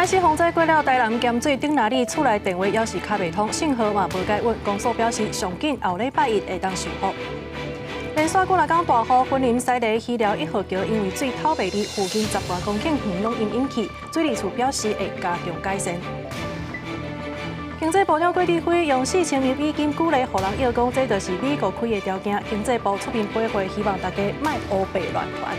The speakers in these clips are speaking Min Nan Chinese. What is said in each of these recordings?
斯洪災過了，台南鹹水頂林里厝內電話猶是卡袂通，信號嘛無改穩。公所表示，上緊後禮拜一會當修復。連續幾若工大雨，雲林西螺溪寮1號橋因為水透袂離，附近10外公頃園攏淹淹去。水利處表示會加強改善。經濟部長郭台輝用4000億美金鼓勵予人約講，這就是美國開的條件。經濟部出面回話，希望大家莫烏白亂傳。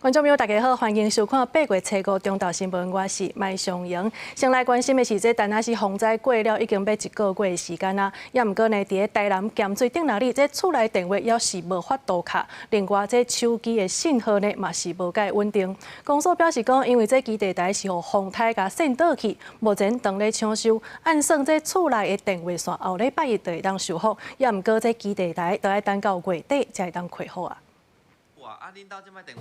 觀眾朋友，大家好，歡迎收看8月初五中晝新聞，我是麥尚瑩。先來關心的是，這田納西風災過了已經欲一個月的時間啦，也毋過呢，佇咧台南鹹水頂林里，這厝內電話猶是無法度敲。另外，這手機的信號呢嘛是無蓋穩定。公所表示講，因為這基地台是予風颱共扇倒去，目前當咧搶修，按算這厝內的電話線後禮拜一就會當修復，也毋過這基地台都愛等到月底才會當恢復啊。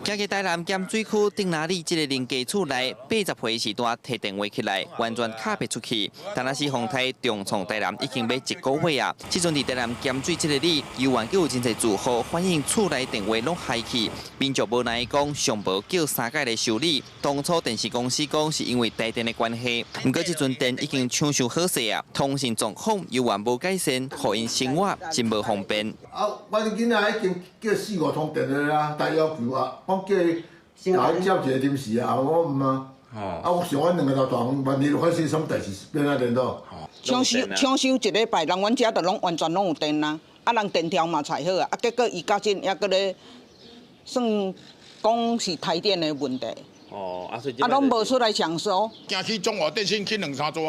行去台南鹹水區頂林里這个林家厝內，80歲時段提電話起來，完全敲袂出去。田納西風颱重創台南已經欲一個月啊！這陣佇台南鹹水這个里，猶原閣有真濟住戶反映厝內電話攏害去，民眾無奈講上無叫三擺來修理。當初電視公司講是因為台電的關係，毋過這陣電已經搶修好勢啊，通訊狀況猶原無改善，予𪜶生活真無方便。啊，我恁囡仔已經叫四五通電話啦，但要求啊，講叫伊共伊接一個臨時啊，我毋啊。啊，我想阮兩個老大萬一發生啥物代誌，欲按怎聯絡？搶修搶修一禮拜，人阮遮就攏完全攏有電啦，啊人電條嘛裁好啊，啊結果伊到這猶閣咧算講是台電的問題。哦，啊所以啊攏無出來搶修。行去中華電信去兩三逝。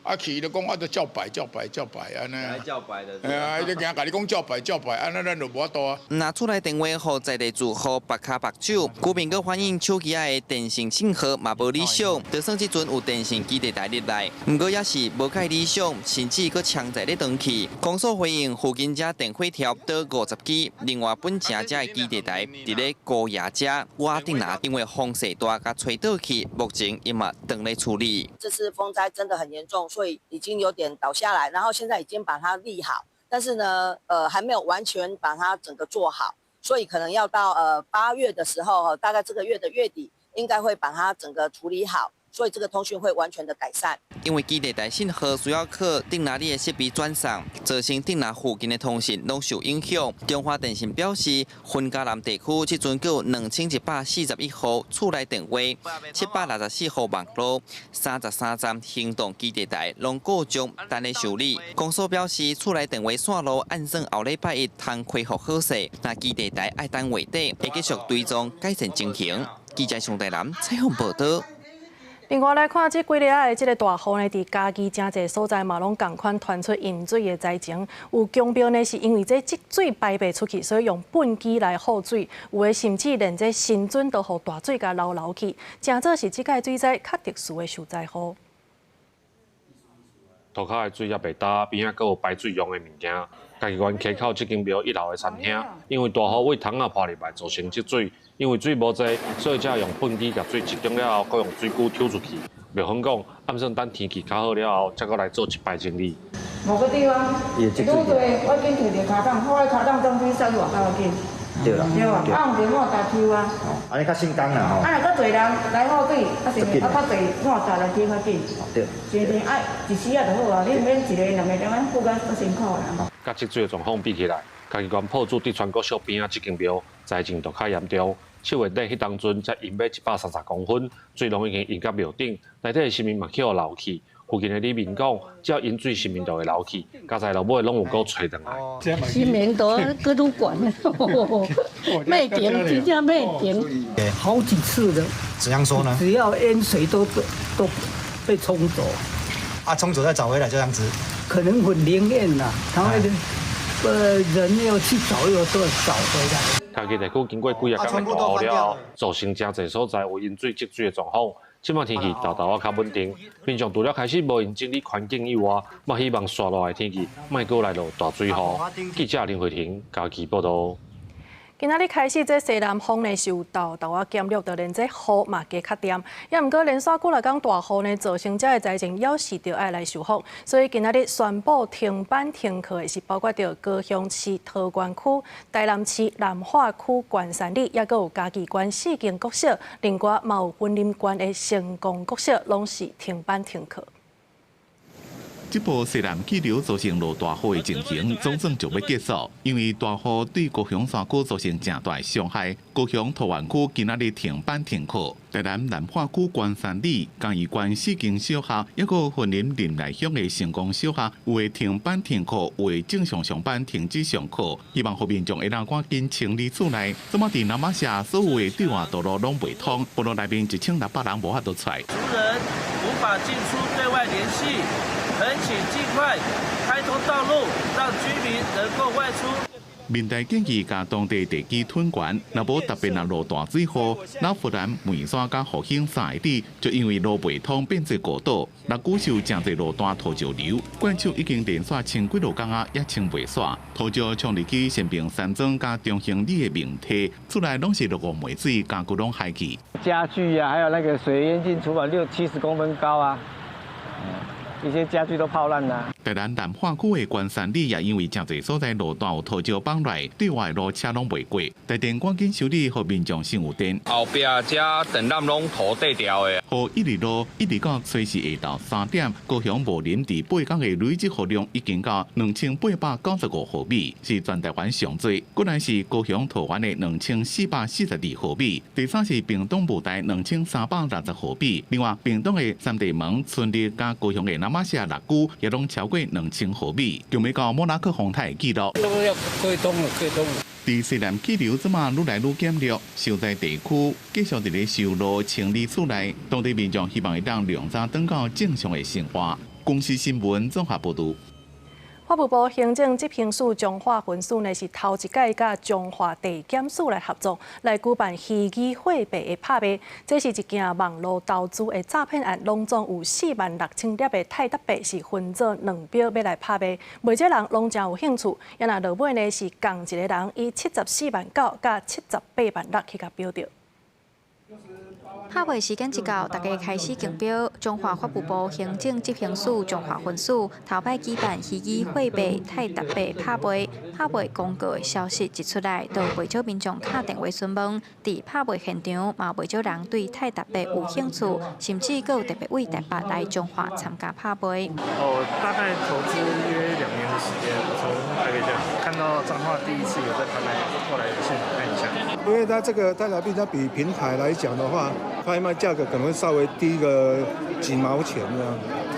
啊去就講啊，就照排照排照排按呢。照排的。嘿啊，伊就驚共你講照排照排，按呢咱就無法度啊。若厝內電話予在地住戶縛跤縛手，居民閣反映手機仔的電信信號嘛無理想，就算這陣有電信基地台入來，毋過也是無蓋理想，甚至閣槍在咧斷去。公所回應附近遮電火條倒50支，另外本城遮的基地台佇咧高爺遮瓦頂林，因為風勢大，共吹倒去，目前伊嘛當咧處理。這次風災真的很嚴重。所以已經有點倒下來，然後現在已經把它立好，但是呢，還沒有完全把它整個做好，所以可能要到8月的時候，大概這個月的月底，應該會把它整個處理好。所以這個通訊會完全的改善。因為基地台信號需要靠頂林里的設備轉送，造成頂林附近的通訊攏受影響。中華電信表示，雲嘉南地區這陣閣有2141戶厝內電話，764戶網路，33站行動基地台攏故障，等咧修理。公所表示，厝內電話線路按算後禮拜一通恢復好勢，若基地台愛等月底，會繼續追蹤改善情形。記者上台南採訪報道。另外來看，這幾日的這个大雨呢，佇嘉義誠濟所在嘛，攏仝款傳出淹水的災情。有強調呢，是因為這積水排袂出去，所以用畚箕來護水。有的甚至連這神尊都予大水共流流去，誠做是這擺水災較特殊的受災戶。塗跤的水猶袂焦，邊仔閣有排水用的物件。嘉義縣溪口這間廟一樓的餐廳，因為大雨對窗仔破入來，造成積水。因為水無濟，所以才用畚箕共水集中了後，閣用水龜抽出去。廟方講，按算等天氣較好了後，才閣來做一擺整理。某個地方，愈濟，我緊提著跤桶，我跤桶總比掃去外口較緊。對啦。對啊，啊用電馬達抽啊。按呢較省工啦吼。啊，若閣濟人來護水，啊是啊較濟馬達來抽較緊。對。真正愛一時仔就好啊，你毋免一個兩個人按顧甲足辛苦啦。佮積水的狀況比起來，嘉義縣朴子竹川國小邊仔這間廟災情就較嚴重。7月底彼當陣才淹欲130公分，水攏已經淹到廟頂，內底的神明嘛去予流去。附近的里民講，只要淹水，神明就會流去，加在落尾攏有閣揣轉來。神明都閣愈懸，袂停，真正袂停，好幾次了。怎樣說呢？只要淹水都被沖走。啊，沖走再找回來這樣子。可能很靈驗啦，他會人又去找又都找回來。嘉義地區經過幾仔工的大雨了後，造成誠濟所在有淹水積水的狀況。這擺天氣沓沓仔較穩定，民眾除了開始無閒整理環境以外，嘛希望紲落來的天氣莫閣來落大水雨。記者林慧婷嘉義報道。今仔日開始，這西南風呢是有沓沓仔減弱，就連這雨嘛加較恬。也毋過連續幾若工大雨呢，造成遮的災情，猶是著愛來修復。所以今仔日宣布停班停課的是包括著高雄市桃園區、台南市南化區關山里，抑閣有嘉義縣四間國小，另外嘛有雲林縣的成功國小，攏是停班停課。這波西南氣流造成落大雨的情形，總算就欲結束。因為大雨對高雄山區造成誠大傷害，高雄桃園區今仔日停班停課，台南南化區關山里、嘉義縣四間小學，抑閣雲林林內鄉的成功小學，有的停班停課，有的正常上班停止上課。希望予民眾會當趕緊清理厝內。這擺佇那瑪夏所有的對外道路攏袂通，部落內面1600人無法度出來。族人無法進出對外聯繫。懇請盡快開通道路，讓居民能夠外出。民代建議共當地地基吞懸，若無特別若落大水雨，那富蘭、梅山佮復興三个里就因為路袂通變做孤島。六龜受誠濟路段土石流，縣手已經連續清幾落工仔，也清袂煞。土石沖入去新平山莊佮中興里的明堤，厝內攏是落雨梅水，家具攏害去。家具啊，還有那個水淹進廚房六七十公分高啊。一些家具都泡爛啦。台南南化區的關山里也因為誠濟所在路段有土石崩來，對外路車攏袂過。台電趕緊修理，予民眾先有電。後壁遮電纜攏塗底掉的。雨一直落，一直到初四下晝3點，高雄武林佇8工的累積雨量已經到2895毫米，是全台灣上濟。過來是高雄桃園的2442毫米，第三是屏東霧台2360毫米。另外，屏東的三地門、春日佮高雄的那瑪夏六龜也攏超過2000毫米，就欲到莫拉克風台的紀錄。都要可以通了，可以通了。佇西南氣流這馬愈來愈減弱，受災地區繼續佇咧修路清理厝內，當地民眾希望會當量早轉到正常的生活。公視新聞綜合報導。法務部行政執行署彰化分署呢是頭一擺佮彰化地檢署來合作，來舉辦虛擬貨幣的拍賣。這是一件網路投資的詐騙案，攏總有46,000粒的泰達幣是分做兩標欲來拍賣，袂少人攏誠有興趣。也若落尾呢是仝一個人以74.9萬佮78.6萬去共標著。拍賣時間一到，大家開始競標。彰化法務部行政執行署彰化分署頭擺舉辦虛擬貨幣泰達幣拍賣，拍賣公告的消息一出來，就袂少民眾敲電話詢問。佇拍賣現場，嘛袂少人對泰達幣有興趣，甚至閣有特別為台北來彰化參加拍賣。哦，大概投資約2年的時間，從台北這看到彰化第一次有在拍賣，過來現場看一下。因為它這個泰達幣，它比平台來講的話，拍賣價格可能會稍微低個幾毛錢這樣，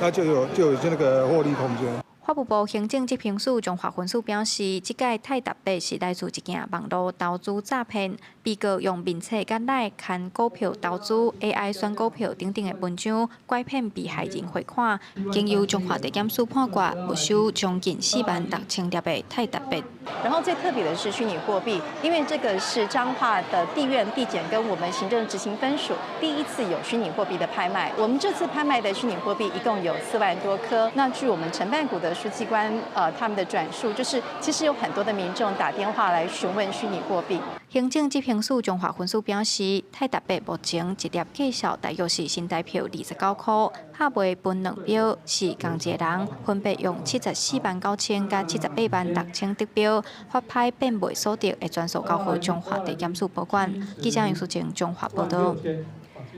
那就有這個獲利空間。法務部行政執行署彰化分署表示，這屆泰達幣是來自一件網路投資詐騙，被告用面冊佮 LINE 牽股票投資、AI 選股票等等的文章，拐騙被害人匯款，經由彰化地檢署判決，沒收將近46,000粒的泰達幣。然後最特別的是虛擬貨幣，因為這個是彰化的地院地檢跟我們行政執行分署第一次有虛擬貨幣的拍賣。我們這次拍賣的虛擬貨幣一共有4萬多顆。那據我們承辦股的書記官，他們的轉述，就是其實有很多的民眾打電話來詢問虛擬貨幣。行政執行署彰化分署表示，泰達幣目前一粒價數大約是新台票29塊，拍賣分兩標，是仝一個人分別用74.9萬佮78.6萬得標，法拍變賣所得會全數交予彰化地檢署保管。記者楊淑靜彰化報導。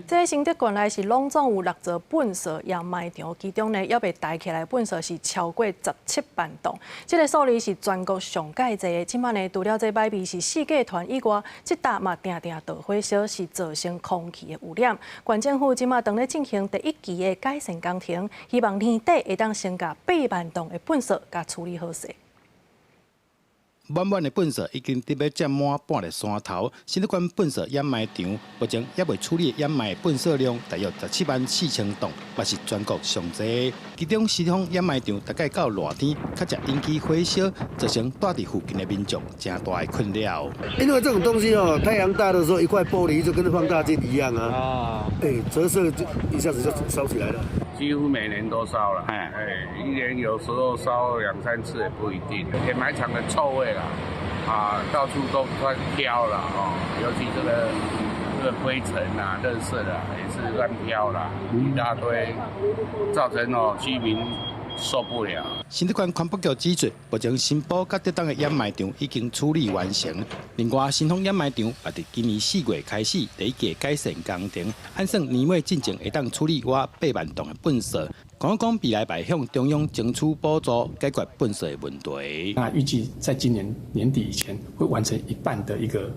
這新竹縣內是攏總有六座糞埽掩埋場，其中呢猶未抬起來糞埽是超過17萬噸，這個數字是全國上蓋濟的。這擺呢，除了這歹味是四界傳以外，這搭嘛定定著火燒，是造成空氣的污染。縣政府這擺當咧進行第一期的改善工程，希望年底會當先共8萬噸的糞埽共處理好勢。滿滿的糞埽已經得欲佔滿半個山頭。新竹縣糞埽掩埋場目前猶未處理掩埋糞埽量大約17萬4千噸，嘛是全國上濟。其中獅峰掩埋場大概到熱天，較常引起火燒，造成蹛佇附近的民眾誠大的困擾。因為這種東西哦，太陽大的時候，一塊玻璃就跟放大鏡一樣啊，哎，折射就一下子就燒起來了。幾乎每年都燒了，哎，一年有時候燒兩三次也不一定。掩埋場的臭味啦，啊，到處都亂飄了哦，尤其這個灰塵啊、垃圾啊，也是亂飄啦，一大堆，造成哦居民受不了。新竹縣環保局指出，目前新埔佮竹東的掩埋場已經處理完成。另外，新豐掩埋場也佇今年4月開始第一季改善工程，按算年尾進前會當處理倚8萬噸的糞掃。講講未來會向中央爭取補助，解決糞掃的問題。那預計在今年年底以前會完成一半的一個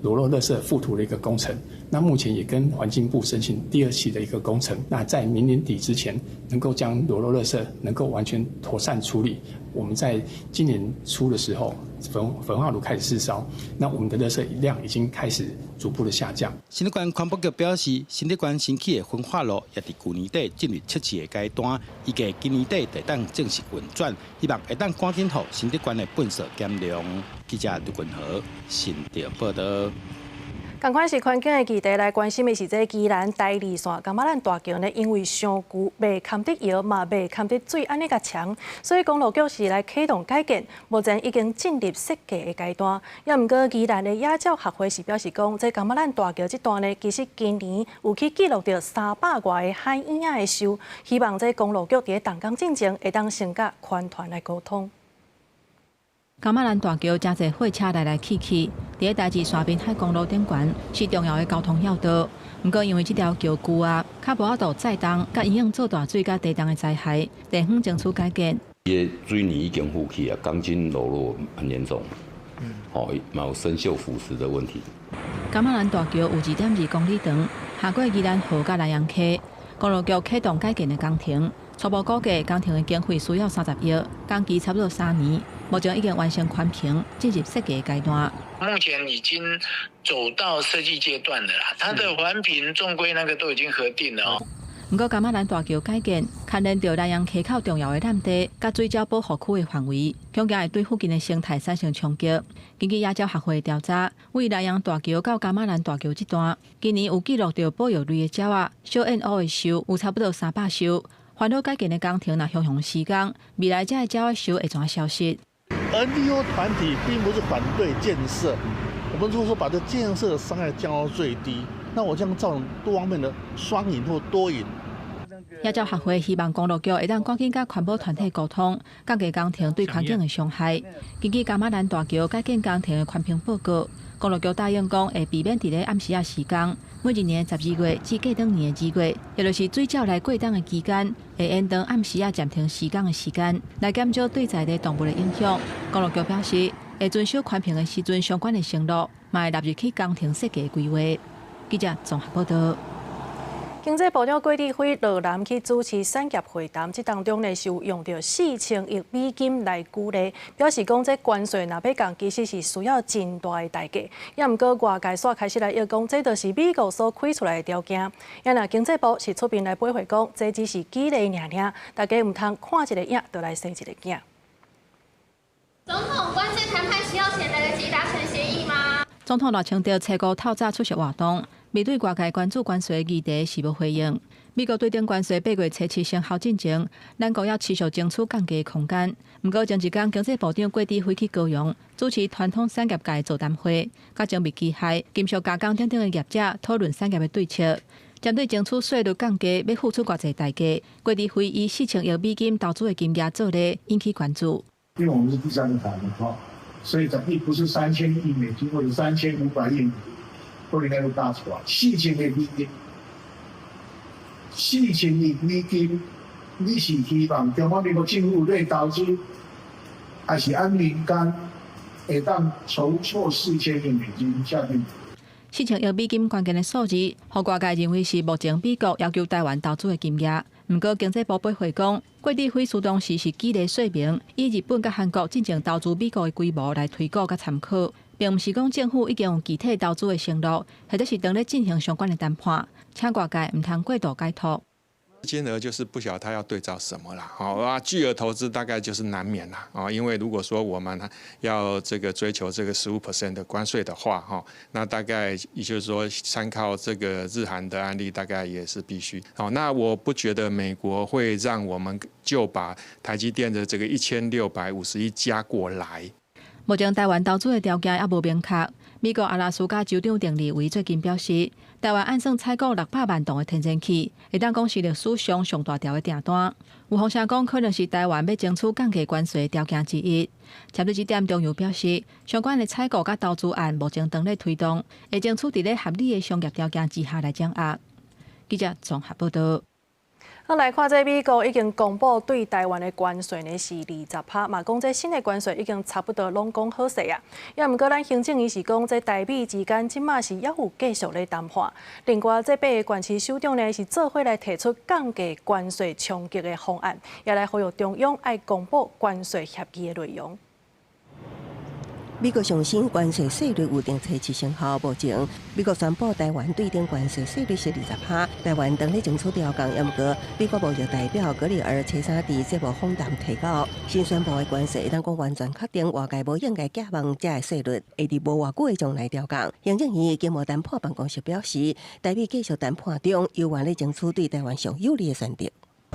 裸露垃圾覆土的一個工程。那目前也跟環境部申請第二期的一個工程。那在明年底之前，能夠將裸露垃圾能夠完全妥善處理。我們在今年初的時候，焚化爐開始試燒，那我們的垃圾量已經開始逐步的下降。新竹縣環保局表示，新竹縣新起的焚化爐也佇舊年底進入測試的階段，預計今年底就當正式運轉，希望會當趕緊予新竹縣的糞掃減量。記者杜君和新竹報導。仝款是環境的議題來關心的是這宜蘭台二線噶瑪蘭大橋呢，因為傷舊，袂堪得搖嘛，袂堪得水按呢共衝，所以公路局是來啟動改建，目前已經進入設計的階段。也毋過宜蘭的野鳥學會是表示講，這噶瑪蘭大橋這段呢，其實今年有去記錄著300外个海鶯仔的鏽，希望這公路局佇咧動工進前，會當先佮環團來溝通。噶瑪蘭大橋誠濟貨車來來去去，佇咧台二線濱海公路頂懸是重要的交通要道。毋過因為這條橋舊啊，較無法度載重，佮因應做大水佮地動的災害，地方爭取改建。伊的水泥已經浮起啊，鋼筋裸露很嚴重，吼，嘛有生鏽腐蝕的問題。噶瑪蘭大橋有2.2公里長，下過宜蘭河佮蘭陽溪，公路局啟動改建的工程，初步估計工程的經費需要30億，工期差不多3年。目前已經完成環評，進入設計階段。目前已經走到設計階段了啦，它的環評、總規那個都已經核定了哦。毋過，噶瑪蘭大橋改建，牽連著蘭陽溪口重要的濫地，佮水鳥保護區的範圍，恐驚會對附近的生態產生衝擊。根據野鳥學會調查，位蘭陽大橋到噶瑪蘭大橋這段，今年有記錄著保育類的鳥仔，小燕鷗的鏽有差不多300鏽。環保改建的工程若雄雄施工，未來這个鳥仔鏽會怎消失？ NGO 團體並不是反對建設，我們如果說把這建設的傷害降到最低，那我將造成多方面的雙贏或多贏。野鳥學會希望公路局會當趕緊佮環保團體溝通，降低工程對環境的傷害。根據噶瑪蘭大橋改建工程的環評報告，公路局答應講會避免佇咧暗時仔時間，每一年12月至過轉年的2月，也就是水鳥來過冬的期間，會延長暗時仔暫停施工的時間，來減少對在地動物的影響。公路局表示，會遵守環評的時陣相關的承諾，嘛會納入去工程設計規劃。記者綜合報導。經濟部長郭智輝落南去主持產業會談，這當中呢是有用著4000億美金來鼓勵，表示講這關稅若欲降，其實是需要真大的代價。也毋過外界煞開始來臆講，這就是美國所開出來的條件。也若經濟部是出面來駁回講，這只是舉例爾爾，大家毋通看一个影就來生一个囝。總統關稅談判需要錢來得及達成協議嗎？總統賴清德初五透早出席活動，面對外界關注關稅議題是無回應。美國對等關稅8月初7生效進前，咱國猶持續爭取降價空間。毋過前一工經濟部長郭智輝去高雄主持傳統產業界座談會，佮精密機械、金屬加工等等的業者討論產業的對策。針對爭取稅率降低，欲付出偌濟代價，郭智輝以4000億美金投資的金額做例，引起關注。因為我們是第三個談的哈，所以總計不是3000億美金或者3500億，都應該會大出來。四千億美金，四千億美金，你是希望中華民國政府來投資，還是按民間會當籌措四千億美金下去？4000億美金關鍵的數字，予外界認為是目前美國要求台灣投資的金額。毋過經濟部駁回講，郭智輝事當時是舉例說明，以日本佮韓國進前投資美國的規模來推估佮參考，並毋是講政府已經有具體投資的承諾，或者是當咧進行相關的談判，請外界毋通過度解讀。金額就是不曉得他要對照什麼啦，好啊，巨額投資大概就是難免啦，啊，因為如果說我們要這個追求這個15% 的關稅的話，哈，那大概也就是說參考這個日韓的案例，大概也是必須。好，那我不覺得美國會讓我們就把台積電的這個1650億加過來。目前台灣投資的條件猶無明確。美國阿拉斯加州長鄧利維最近表示，台灣按算採購600萬噸的天然氣，會當講是歷史上上大條的訂單。有風聲講，可能是台灣欲爭取降低關稅的條件之一。針對這點，中油表示，相關的採購佮投資案目前正咧推動，會爭取佇咧合理的商業條件之下來掌握。記者綜合報道。好，來看這美國已經公布對台灣的關稅呢是20%，嘛講這新的關稅已經差不多攏講好勢啊。也毋過咱行政院是講，這台美之間這馬是猶有繼續咧談判。另外，這八个縣市首長呢是做伙來提出降低關稅衝擊的方案，也來呼籲中央愛公布關稅協議的內容。美國上新關稅稅率預定初七生效，目前美國宣布台灣對等關稅稅率是20%，台灣當咧爭取調降，毋過美國貿易代表格里爾初三佇節目訪談提到，新宣布的關稅會當講完全確定，外界無應該寄望這个稅率會佇無偌久的將來調降。行政院經貿談判辦公室表示，台美繼續談判中，猶原咧爭取對台灣上有利的選擇。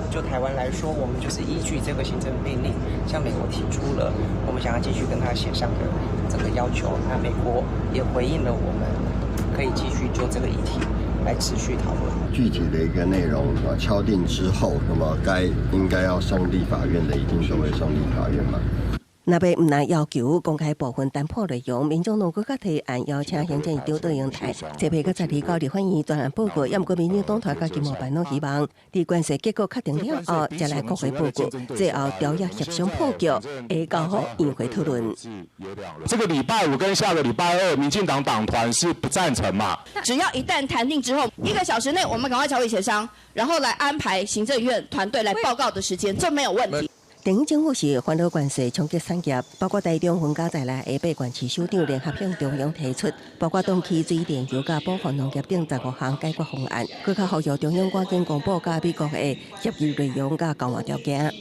就台灣來說，我們就是依據這個行政命令，向美國提出了我們想要繼續跟他協商的這個要求。那美國也回應了，我們可以繼續就這個議題來持續討論。具體的一個內容啊，敲定之後，那麼該應該要送立法院的，一定都會送立法院嘛。若欲毋但要求公開部分談判內容，民眾黨閣較提案邀請行政院長卓榮泰，10月29立法院專案報告，也毋過民進黨團佮經貿辦攏希望，佇關稅結果確定了後，才來國會報告，最後條約協商破局，會交予院會討論。這個禮拜五跟下個禮拜二，民進黨黨團是不贊成嘛？只要一旦談定之後，一個小時內，我們趕快朝委協商，然後來安排行政院團隊來報告的時間，這沒有問題。電影政府是煩惱關稅衝擊產業，包括台中分家在內的八縣市首長聯合向中央提出，包括凍起水電、油價保護農業等15項解決方案，閣較呼籲中央趕緊公布佮美國的協議內容佮交換條件。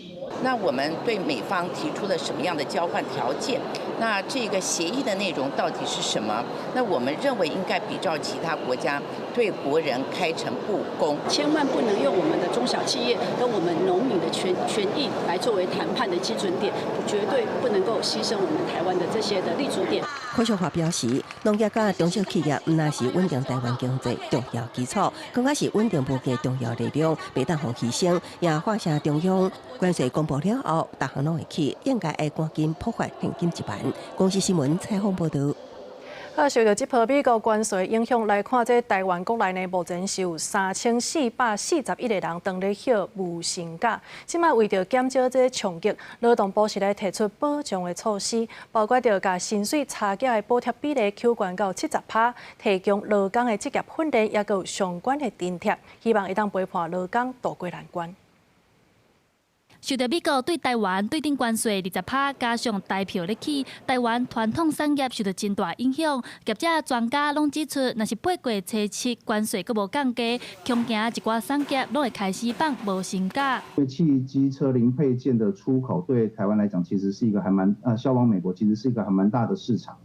那我們對美方提出了什麼樣的交換條件？那這個協議的內容到底是什麼？那我們認為應該比照其他國家對國人開誠布公，千萬不能用我們的中小企業跟我們農民的權益來作為談判的基準點，絕對不能夠犧牲我們台灣的這些的立足點。柯秀華表示，農業佮中小企業毋但是穩定台灣經濟重要基礎，更加是穩定物價重要力量，袂當予犧牲。也發聲中央關稅公布了後，逐項攏會起，應該愛趕緊普發現金一萬。公視新聞採訪報導。啊，受著這波美國關稅影響來看，這台灣國內呢，目前是有3441個人當咧歇無薪假。這馬為著減少這衝擊，勞動部是來提出保障的措施，包括著共薪水差價的補貼比例扣懸到70%，提供勞工的職業訓練，抑閣有相關的津貼，希望會當陪伴勞工渡過難關。受著美國對台灣對等關稅20%，加上台票咧起，台灣傳統產業受著真大影響。業者專家攏指出，若是八月初七關稅閣無降低，恐驚一寡產業攏會開始放無薪假。因為汽機車零配件的出口對台灣來講，其實是一個還蠻銷往美國其實是一個還蠻大的市場。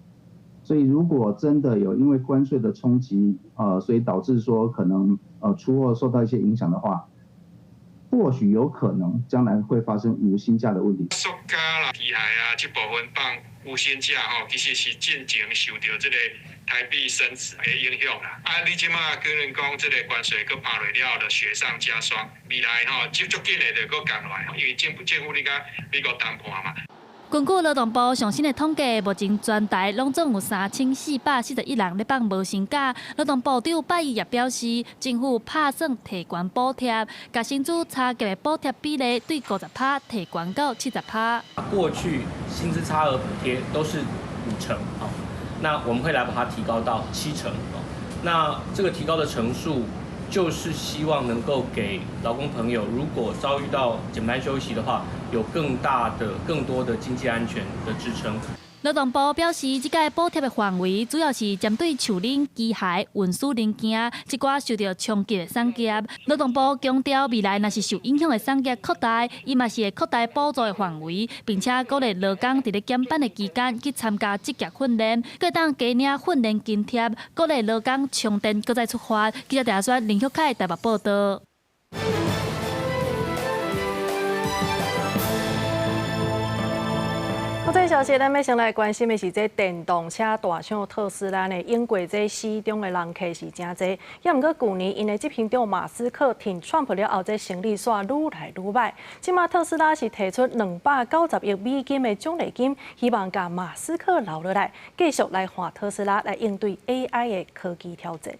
所以如果真的有因為關稅的衝擊，所以導致說可能出貨受到一些影響的話，或許有可能將來會發生無薪假的問題。塑膠啦、機械啊，這部分放無薪假吼，其實是進前受著這個台幣升值的影響啦。啊，你這馬可能講這個關稅閣拍落了後，就雪上加霜。未來吼，就足緊的就閣降落來，因為政府咧佮美國談判嘛。根據勞動部上新的統計，目前全台攏總有3441人咧放無薪假。勞動部長拜一也表示，政府拍算提懸補貼，共薪資差價的補貼比例對50%提懸到70%。過去薪資差額補貼都是5成，那我們會來把它提高到7成。那這個提高的成數，就是希望能夠給勞工朋友，如果遭遇到減班休息的話，有更大的、更多的經濟安全的支撐。勞動部表示，這屆補貼的範圍主要是針對樹林、機械、運輸零件這寡受著衝擊的產業。勞動部強調，未來若是受影響的產業擴大，伊嘛是會擴大補助的範圍，並且鼓勵勞工佇咧減班的期間去參加職業訓練，閣當加領訓練津貼，鼓勵勞工充電，閣再出發。記者鄭選林旭凱台北報導。我際消息，咱欲先來關心的是，這電動車大廠特斯拉呢，湧過這死忠的人客是誠濟。也毋過舊年𪜶的執行長馬斯克挺川普了後，這生意煞愈來愈䆀。這馬特斯拉是提出290億美金的獎勵金，希望共馬斯克留落來，繼續來換特斯拉來應對 AI 的科技挑戰。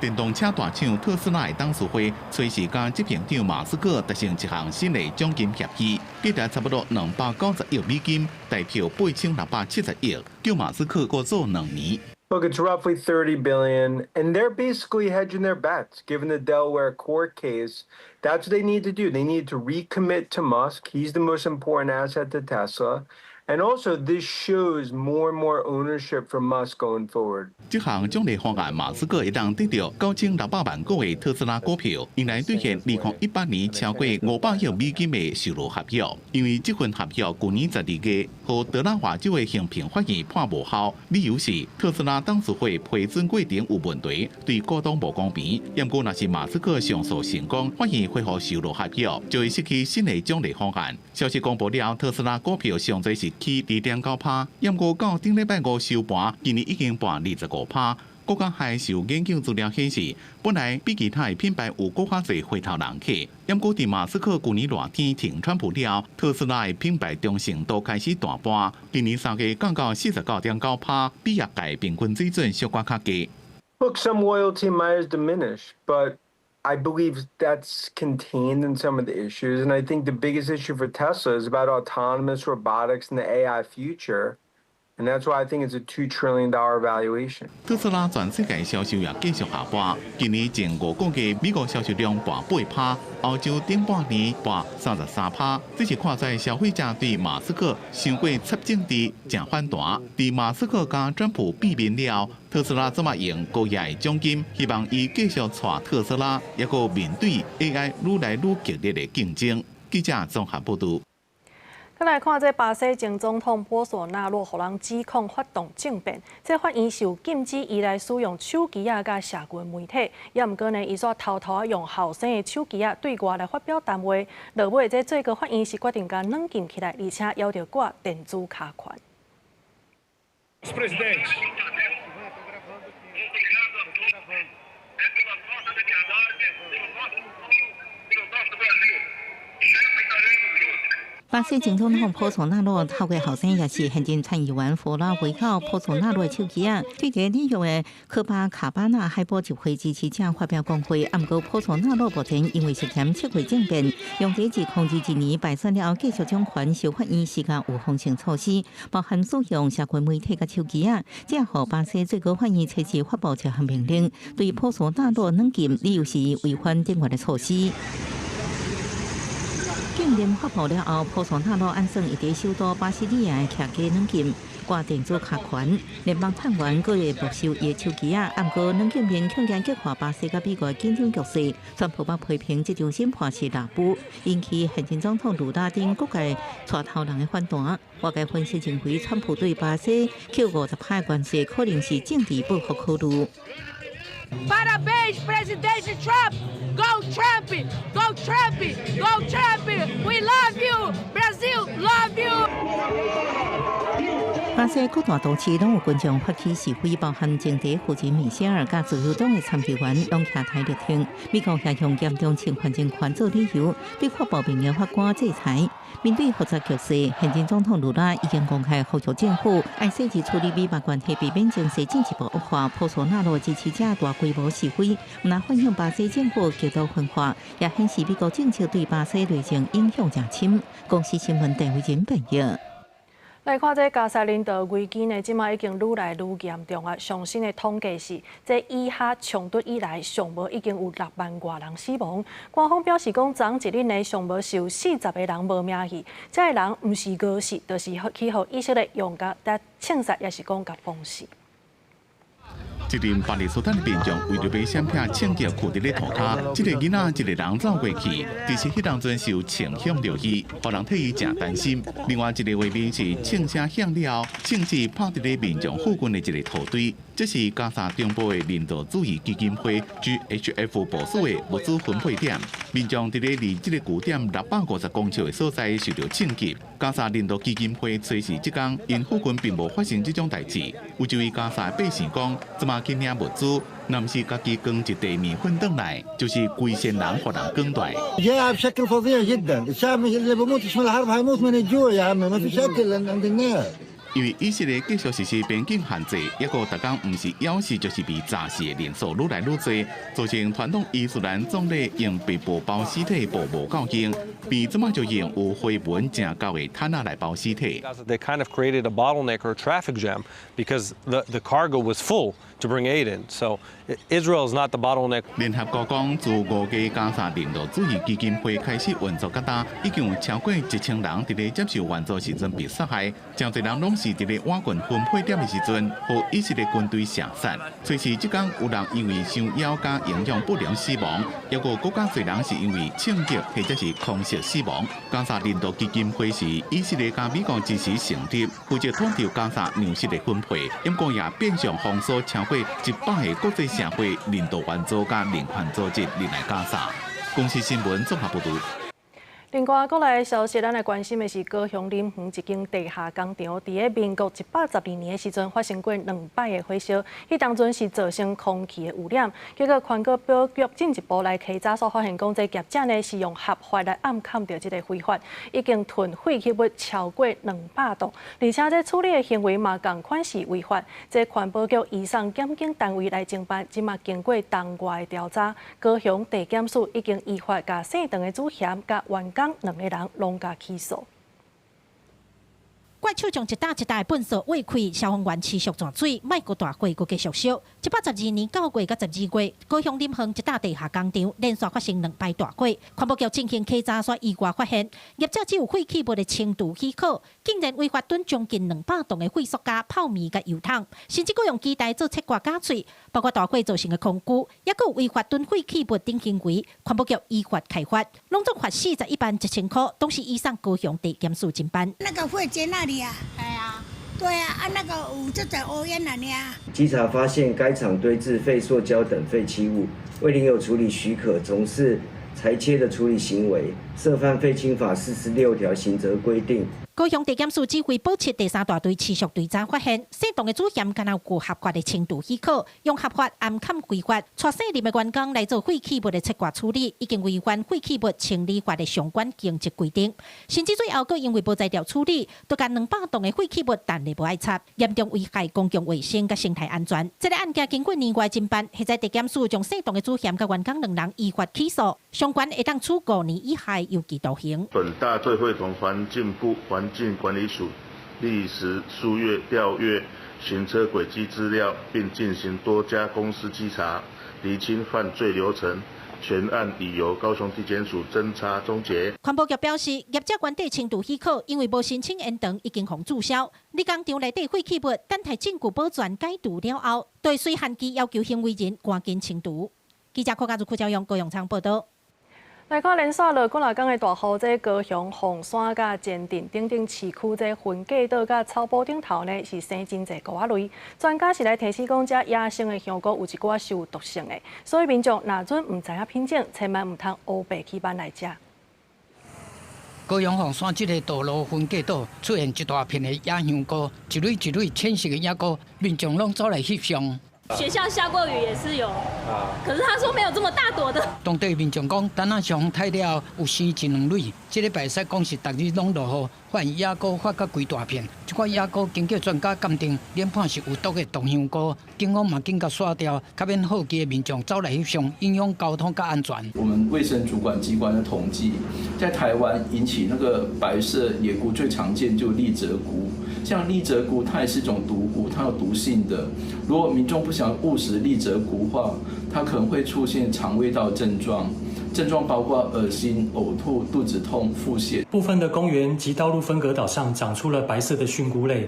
電動車大廠特斯拉的董事會，隨時佮執行長馬斯克達成一項新的獎金協議，價值差不多290億美金，代表8670億，叫馬斯克閣做2年。 Look, it's roughly 30 billion, and they're basically hedging their bets. Given the Delaware court case, that's what they need to do. They need to recommit to Musk. He's the most important asset to Tesla. And also, this shows more and more ownership from Musk going forward. 這項獎勵方案，馬斯克會當得著9600萬股的特斯拉股票，用來兌現2018年超過500億美金的售予合約。因為這份合約舊年12月，予德拉華州的衡平法院判無效，理由是特斯拉董事會批准過程有問題，對股東無公平。毋過，若是馬斯克上訴成功，法院恢復售予合約，就會失去新的獎勵方案。消息公布了，特斯拉股票上濟是起2.9趴，毋過到頂禮拜五收盤，今年已經跌25趴。國家還是有研究資料顯示，本來比其他的品牌有閣較濟回頭人客，毋過佇馬斯克舊年熱天挺川普了，特斯拉的品牌忠誠度開始大跌，今年3月降到49.9趴，比業界平均水準小可較低。 Look, some loyalty might have diminished, but I believe that's contained in some of the issues. And I think the biggest issue for Tesla is about autonomous robotics and the AI future. And that's why I think it's a $2 trillion valuation. 特斯拉全世界銷售也繼續下滑，今年前5個月美國銷售量跌8趴，歐洲頂半年跌33趴，這是看在消費者對馬斯克傷過插政治誠反彈。佇馬斯克佮川普變面了，特斯拉這馬用高額的獎金，希望伊繼續帶特斯拉，抑閣面對 AI 愈來愈激烈的競爭。記者綜合報導。再來看這巴西前總統波索納洛，予人指控發動政變。這法院是有禁止伊來使用手機仔佮社群媒體，也毋過呢，伊煞偷偷仔用後生的手機仔對外來發表談話。落尾這最高法院是決定共軟禁起來，而且要求掛電子跤環。 Presidente. 巴西前總統波索納洛透過後生，也是現任參議員弗拉維奧波索納洛的手機仔，對佇紐約的科巴卡巴納海灘集會支持者發表講話。毋過波索納洛目前因為涉嫌策劃政變，用佇2021年敗選了後，繼續掌權，受法院施加預防性措施，包含使用社群媒體佮手機仔，這予巴西最高法院隨時發布這項命令，對波索納洛軟禁，理由是違反訂約的措施。禁令發布了後，波索納洛按算伊佇首都巴西利亞的徛家軟禁，掛電子跤環，聯邦探員閣會沒收伊的手機仔。毋過軟禁令強烈激化巴西佮美國緊張局勢，川普批評這場審判是內部，引起現任總統盧拉等各界帶頭人的反彈。外界分析認為，川普對巴西扣50趴關稅，可能是政治報復考慮。 Parabéns, presidente Trump! Go Trump! Go Trump! Go Trump! We love you! Brazil love you! 巴西各大都市攏有群眾發起示威，包含前第夫人米歇爾佮自由黨的參議員攏徛台力挺。美國也用嚴重侵犯人權做理由，對法部命令法官制裁。面對複雜局勢，現任總統盧拉已經公開呼籲政府愛細緻處理美巴關係，避免情勢進一步惡化。波索納洛支持者大規模示威，毋但反映巴西政府極度分化，也顯示美國政策對巴西內政影響誠深。公視新聞鄧慧仁編譯。來看這加沙人道危機呢，這馬已經愈來愈嚴重啊！上新的統計是，這以哈衝突以來，上無已經有6萬外人死亡。官方表示講，昨一日呢，上無是有40個人無命去，這个人毋是餓死，就是去予以色列用共槍殺，抑是講共封死。一陣巴勒斯坦的民眾為著欲閃避槍擊，囥佇咧塗跤，這個囡仔一个人走過去，其實彼當陣是有槍響著去，予人替伊誠擔心。另外一个畫面是槍聲響了後，槍支拍佇咧民眾附近的一个土堆，這是加沙中部的人道主義基金會 GHF 部署的物資分配點，民眾佇咧離這個據點650公尺的所在受著槍擊。加沙人道基金會吹是這工，𪜶附近並無發生這種代誌。有一位加沙百姓講，這馬去領物資，若毋是家己扛一袋麵粉轉來，就是規身人予人捲蹛。 جاع بشكل فظيع جدا، الشعب اللي بموتش من الحرب هيموت من الجوع يا عم، ما فيش اكل عند الناس。因為以色列繼續實施邊境限制，抑閣逐工毋是枵死就是被炸死的人數愈來愈濟，造成傳統伊斯蘭葬禮用白布包屍體布無夠用，變這馬就用有灰紋誠厚的毯仔來包屍體。 They kind of created a bottleneck or a traffic jam because the cargo was full to bring aid in. So Israel is not the bottleneck. 聯合國講，自5月加沙人道主義基金會開始運作到今，已經有超過1000人佇咧接受援助時陣被殺害，誠濟人攏是佇咧挖掘分配點的時陣，予以色列軍隊射殺。隨時這工有人因為傷枵佮營養不良死亡，抑閣閣較濟人是因為槍擊或者是空襲死亡。加沙人道基金會是以色列佮美國支持成立，負責統籌加沙糧食的分配，不過也變相封鎖超過100個國際社會人道援助佮人權組織入來加沙。公視新聞綜合報導。另外，閣來消息，咱來關心的是高雄林園一間地下工廠，佇咧民國112年的時陣發生過兩擺的火燒，彼當陣是造成空氣的污染。結果環保局進一步來稽查，煞發現講這業者呢是用合法來掩崁著這個非法，已經囤廢棄物超過200棟，而且這處理的行為嘛仝款是違法。這環保局移送檢警單位來偵辦，這馬經過當月的調查，高雄地檢署已經依法共姓鄧的主嫌佮員工兩个人攏共起訴。怪手將一擔一擔的糞掃挖開，消防員持續灌水，莫閣大火閣繼續燒。112年9月佮12月，高雄林園一棟地下工廠連續發生兩擺大火，環保局進行稽查，煞意外發現業者只有廢棄物的清除許可，竟然違法囤將近200棟的廢塑膠、泡麵佮油桶，甚至閣用機台做切割絞碎，包括大火造成的空污，抑閣有違法囤廢棄物等行為，環保局依法開罰，攏總罰41萬1000箍，同時移送高雄地檢署偵辦。那個廢間那裡啊，對啊，對啊，啊那個有這種烏煙啊，爾。稽查發現該廠堆置廢塑膠等廢棄物，未領有處理許可，從事裁切的處理行為，涉犯廢清法46條刑責規定。高雄地檢署指揮保七第三大隊持續追查發現，姓鄧的主嫌敢若有合法的清除許可，用合法掩崁違法，帶姓林的員工來做廢棄物的切割處理，已經違反廢棄物清理法的相關刑責規定。甚至最後閣因為無才調處理，都共200棟的廢棄物擲咧無愛插，嚴重危害公共衛生佮生態安全。這个案件經過年外偵辦，現在地檢署將姓鄧的主嫌佮員工兩人依法起訴，相關會當處5年以下有期徒刑。本大隊會同環境部環境管理署歷時數月調閱行車軌跡資料，並進行多家公司稽查，釐清犯罪流程。全案已由高雄地檢署偵查終結。環保局表示，業者原底清除許可，因為無申請延長，已經予註銷。你工廠內底廢棄物等待證據保全解除了後，對隨限期要求行為人趕緊清除。記者柯家如、柯昭勇、高永昌報導。來看連續落幾若工的大雨，這高雄鳳山佮前鎮等等市區，這分隔島佮草埔頂頭呢，是生真濟菇仔類。專家是來提醒講，這野生的香菇有一寡是有毒性的，所以民眾若準毋知影品種，千萬毋通烏白去挽來食。高雄鳳山這个道路分隔島出現一大片的野香菇，一蕊一蕊淺色的野菇，民眾攏走來翕相。學校下過雨也是有，可是他說沒有這麼大朵的。當地民眾講，等仔上風太了後有生一兩蕊，這禮拜使講是逐日攏落雨，發現野菇發甲規大片。這款野菇經過專家鑑定，研判是有毒的毒香菇，警方嘛緊共殺掉，較免好奇的民眾走來翕相，影響交通佮安全。我們衛生主管機關的統計，在台灣引起那個白色野菇最常見就麗鷓菇。像麗鷓菇，它也是一種毒菇，它有毒性的。如果民眾不想誤食麗鷓菇的話，它可能會出現腸胃道症狀，症狀包括噁心、嘔吐、肚子痛、腹瀉。部分的公園及道路分隔島上長出了白色的蕈菇類，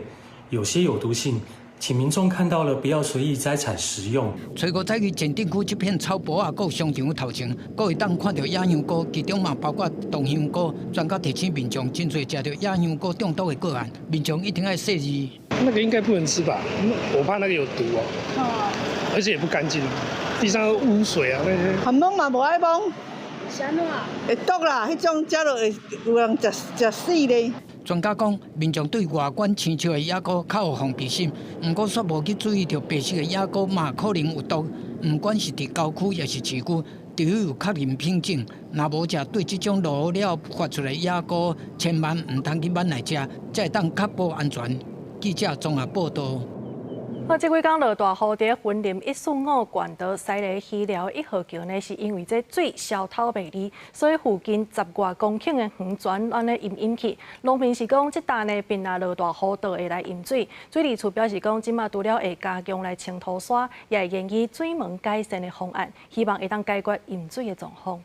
有些有毒性，請民眾看到了不要隨意摘採食用。初五早起前鎮區這片草埔仔閣商場頭前，閣會當看著野香菇，其中嘛包括毒香菇。專家提醒民眾，真濟食著野香菇中毒的個案，民眾一定愛細膩。那個應該不能吃吧？我怕那個有毒哦，而且也不乾淨，地上污水啊那些。含摸嘛無愛摸，會毒啦，彼種食落會有人食食死咧。專家講，民眾對外觀青笑的野菇較有防備心，毋過煞無去注意著白色的野菇嘛可能有毒。毋管是佇郊區抑是市區，除非有確認品種，若無食對這種落雨了發出來野菇，千萬毋通去挽來食，才會當確保安全。記者綜合報導。好，這幾工落大雨，佇雲林145縣道西螺溪寮1號橋呢，是因為這水消透袂離，所以附近十外公頃的園全按呢淹淹去。農民是講，這焦呢變啊落大雨就會來淹水。水利署表示講，這馬除了會加強來清土沙，也會研議水門改善的方案，希望會當解決淹水的狀況。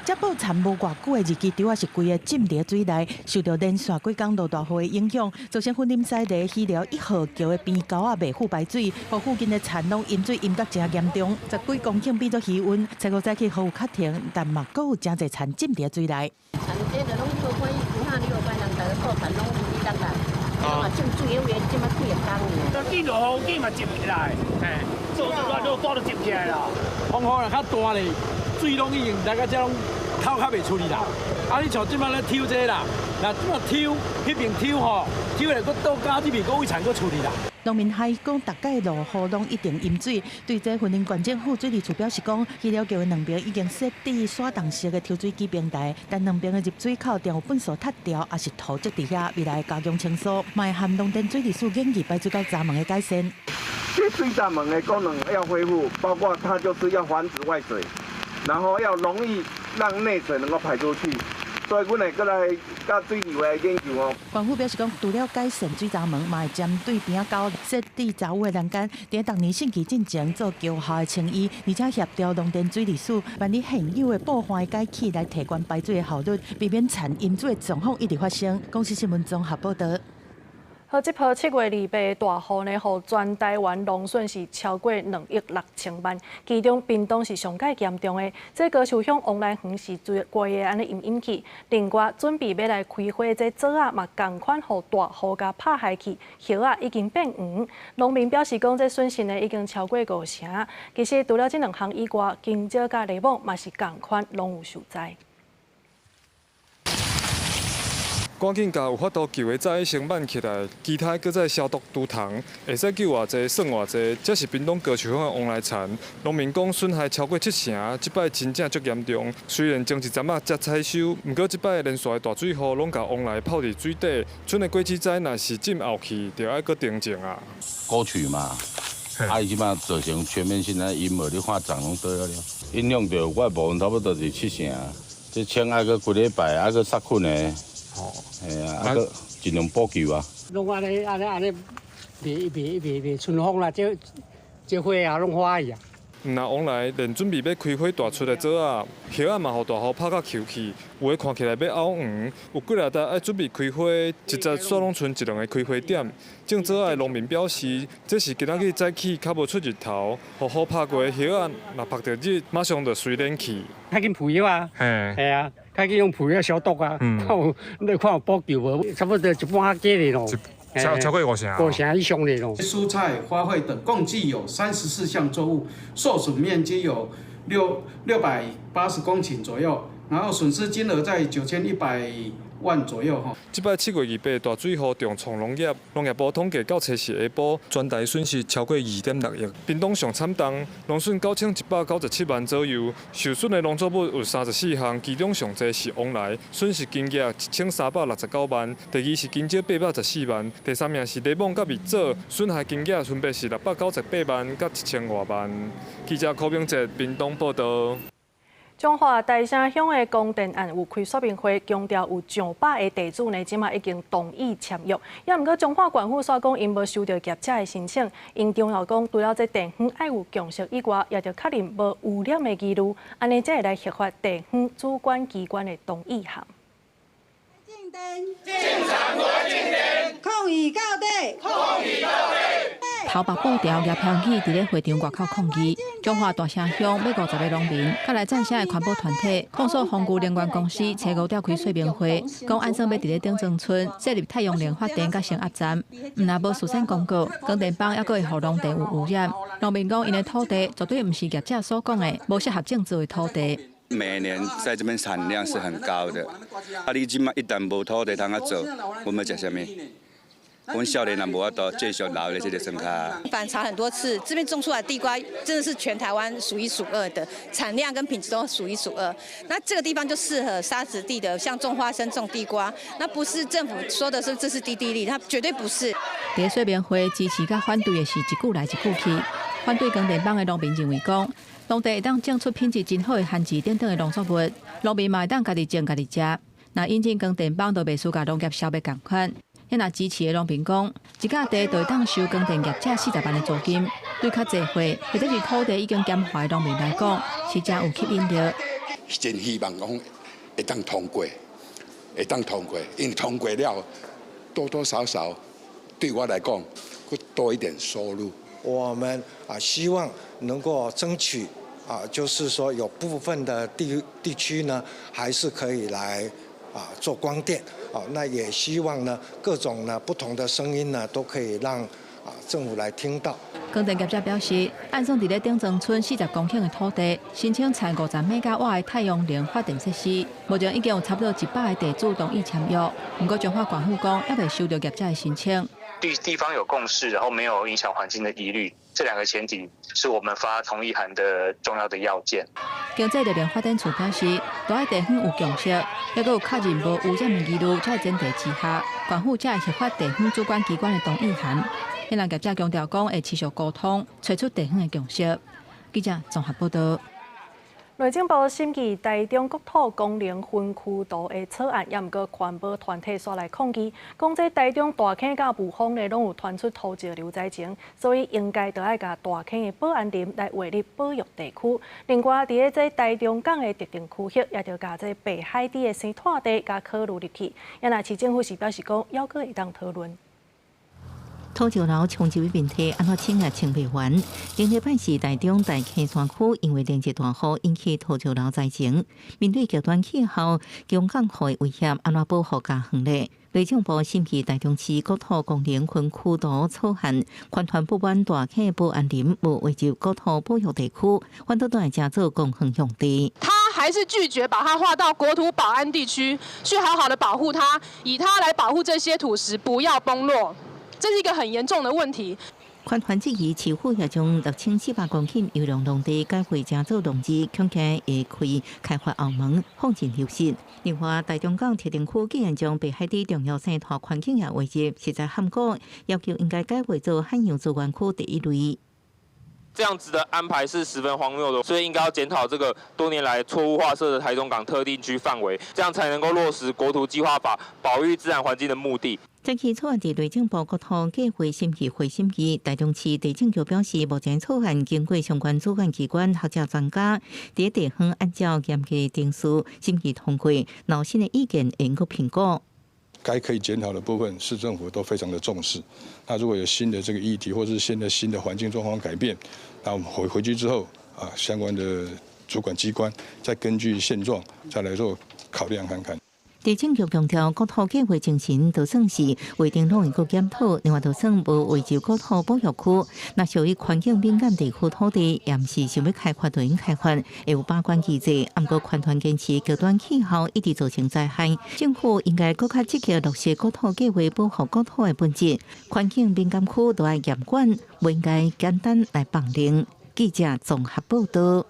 這報田無偌久的日期，拄仔是規个浸佇水內，受著連續幾工落大雨的影響，造成雲林西螺溪寮1號橋的邊溝仔袂赴排水，予附近的田攏淹水淹甲誠嚴重，十幾公頃變做魚塭。初五早起雨有較停，但嘛閣有誠濟田浸佇水內。田這就攏無可以，有哈你有擺人逐个顧田攏有你當啦，嘛浸水的位，這馬幾個工爾。緊落雨，緊嘛浸起來，嘿，做做落大都浸起來啦。風雨若較大咧。水攏已經來到這攏透較袂出去啦。啊，你像這擺咧抽這啦，若這擺抽，彼邊抽吼，抽來閣倒加這邊閣位田閣出去啦。農民還講，逐擺落雨攏一定淹水。對這雲林縣政府水利處表示講，溪寮橋的兩邊已經設置徙動式的抽水機平台，但兩邊的入水口定有糞埽塞牢，抑是土積佇遐，未來加強清掃，嘛會和農田水利署研議排水溝閘門的改善。這水閘門的功能要恢復，包括它就是要防止外水。然後要容易讓內水能夠排出去，所以阮會閣來佮水利來研究哦。縣府表示講，除了改善水閘門，嘛會針對邊仔溝設置閘有的欄杆，佇逐年汛期進前做橋下的清淤，而且協調農田水利署辦理現有的布環改起來提懸排水的效率，避免田淹水的狀況一直發生。公視新聞綜合報導。好，這波7月28的大雨呢，予全台灣農損是超過2億6千萬，其中屏東是上蓋嚴重的。這高樹鄉王來園是規个按呢淹淹去。另外，準備欲來開花這棗仔嘛，仝款予大雨共拍害去，葉仔已經變黃。農民表示講，這損失呢已經超過五成。其實，除了這兩項以外，香蕉佮檸檬嘛是仝款攏有受災。趕緊共有法度救的早先挽起來，其他閣再消毒除蟲，會使救偌濟算偌濟。這是屏東高樹鄉的王來田，農民講損害超過七成，這擺真正足嚴重。雖然前一陣仔才採收，毋過這擺連續的大水雨攏共王來泡佇水底，賰的果子栽若是浸後去，就愛閣重種啊。溝渠嘛，啊伊這擺造成全面性的淹沒，你看長攏倒了。影響著我的部分差不多是七成，這清愛閣幾禮拜，愛閣殺菌的。哦，係啊，啊閣盡量補救啊。攏按呢按呢按呢，袂袂袂袂春風啦，這這花啊攏花去啊。毋若王來連準備欲開花大出的棗仔，葉仔嘛予大雨拍甲虯去，有的看起來欲漚黃，有幾若台愛準備開花，一節煞攏賰一兩个開花點。種棗仔的農民表示，這是今仔日早起較無出日頭，予雨拍過的葉仔，若曝著日，馬上就隨連去。較緊噴藥啊，係啊，較緊用噴藥消毒啊，看有你看有補救無？差不多一半較低咯，超過五成，五成以上的咯。蔬菜、花卉等共計有34項作物，受損面積有680公頃左右，然後損失金額在9100萬左右吼。這擺7月28大水雨重創農業，農業部統計到初四下晡，全台損失超過2.6億。屏東上慘重，農損9197萬左右，受損的農作物有34項，其中上濟是王來，損失金額1369萬。第二是香蕉814萬，第三名是檸檬佮蜜棗，損害金額分別是698萬佮1000外萬。記者柯明哲屏東報導。彰化大城鄉的光電案有開說明會，強調有上百个地主呢，這馬已經同意簽約。也毋過彰化縣府煞講，𪜶無收著業者的申請，𪜶強調講，除了這地方愛有共識以外，也著確認無污染的疑慮，按呢才會來核發地方主管機關的同意函。進場無進電，抗議到底，抗議到底。頭縛布條舉標語，佇咧會場外口抗議。彰化大城鄉欲50個農民，佮來贊聲的環保團體控訴豐裕能源公司初五召開說明會，講按算欲佇咧頂莊村設立太陽能發電佮升壓站，毋但無事先公告，光電板猶閣會予農地有污染。農民講，𪜶的土地絕對毋是業者所講的無適合種植的土地。每年在這邊產量是很高的，啊，你這馬一旦無土地通啊做，阮欲食啥物？阮少年人無法度繼續留咧這個莊跤。反查很多次，這邊種出來地瓜真的是全台灣數一數二的產量跟品質都數一數二。那這個地方就適合沙質地的，像種花生、種地瓜。那不是政府說的是這是低地力，它絕對不是。佇說明會支持佮反對的是一句來一句去。反對光電板的農民認為講，農地會當種出品質真好的番薯等等的農作物，農民嘛會當家己種家己食。若引進光電板，就袂輸共農業消滅仝款。若支持的農民講，一甲地就會當收光電業者40萬的租金，對較濟歲或者是土地已經減劃的農民來講，是誠有吸引力。真希望講會當通過，會當通過，因為通過了，多多少少對我來講，會多一點收入。我們啊，希望能夠爭取啊，就是說有部分的地區呢，還是可以來啊做光電啊，那也希望呢各種呢不同的聲音呢，都可以讓啊政府來聽到。光電業者表示，按算佇咧頂莊村40公頃的土地，申請採50兆瓦的太陽能發電設施，目前已經有差不多100個地主同意簽約。毋過彰化縣府講，猶未收著業者的申請。地方有共識，然後沒有影響環境的疑慮，這兩個前提是我們發同意函的重要的要件。經濟力量發展處表示，著愛地方有共識，猶閣有確認無污染的疑慮，才會前提之下，縣府才會核發地方主管機關的同意函。彼人業者強調講，會持續溝通，揣出地方的共識。記者綜合報道。內政部審議臺中國土功能分區圖的草案，也毋過環保團體煞來抗議，講這臺中大坑佮霧峰呢，攏有傳出土石流災情，所以應該著愛共大坑的保安林來劃入保育地區。另外，佇咧這臺中港的特定區域，也著共這白海豬的生態地共考慮入去。也若市政府是表示講，猶閣會當討論。土石流衝擊問題按怎清也清袂完？頂禮拜是臺中大坑山區，因為連日大雨引起土石流災情，面對極端氣候、強降雨的威脅，按怎保護家園咧？內政部審議臺中市國土功能分區圖草案，環團不滿大坑保安林無劃入國土保育地區，反倒轉來成做公園用地。他還是拒絕把它劃到國土保安地區，去好好的保護它，以它來保護這些土石不要崩落。這是一個很嚴重的問題。環團質疑市府也將6400公頃優良農地改劃成做農地，恐驚會開開發後門，放任流失。另外，臺中港特定區竟然將白海豬重要生態環境也劃入，實在罕見，要求應該改劃做海洋資源區第一類。這樣子的安排是十分荒謬的，所以應該要檢討這個多年來錯誤劃設的臺中港特定區範圍，這樣才能夠落實國土計劃法保育自然環境的目的。這起草案佇內政部國土計劃審議會審議，臺中市地政局表示，目前草案經過相關主管機關、學者專家，佇地方按照嚴格程序審議通過，若有新的意見會閣評估。該可以檢討的部分，市政府都非常的重視。那如果有新的這個議題，或是現在新的環境狀況改變，那我們回去之後啊，相關的主管機關再根據現狀再來做考量看看。地政局強調，國土計劃精神就算是規定攏會閣檢討，另外就算無劃入國土保育區，若屬於環境敏感地區土地，也毋是想欲開發就用開發，會有把關機制。毋過，環團堅持極端氣候一直造成災害，政府應該閣較積極落實國土計劃保護國土的本質，環境敏感區都愛嚴管，袂應該簡單來放任。記者綜合報道。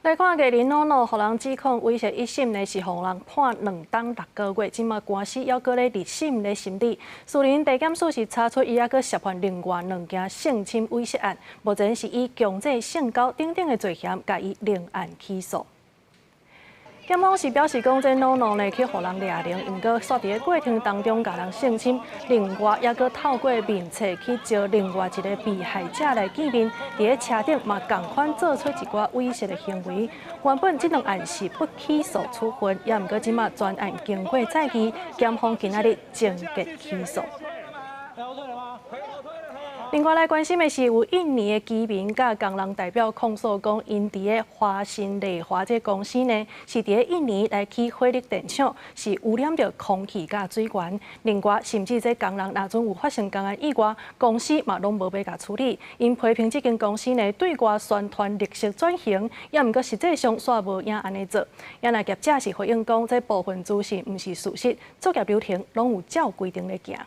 來看藝人諾諾，予人指控猥褻一審呢，是予人判2冬6個月，這馬官司猶閣咧二審咧審理。士林地檢署是查出伊猶閣涉犯另外兩件性侵猥褻案，目前是以強制性交等等的罪嫌，共伊另案起訴。檢方是表示講，這努努呢去予人掠靈，毋過煞佇咧過程當中共人性侵，另外猶閣透過面冊去招另外一個被害者來見面，佇咧車頂嘛仝款做出一寡猥褻的行為。原本這兩案是不起訴處分，也毋過這馬全案經過再議，檢方今仔日終結起訴。另外來關心的是，有印尼的居民佮工人代表控訴講，𪜶佇咧華新麗華這公司呢，是佇咧印尼來起火力電廠，是污染著空氣佮水源。另外，甚至這工人若陣有發生工安意外，公司嘛攏無欲共處理。𪜶批評這間公司呢對外宣傳綠色轉型，也毋過實際上煞無影按呢做。也若業者是回應講，這部分資訊毋是事實，作業流程攏有照規定咧行。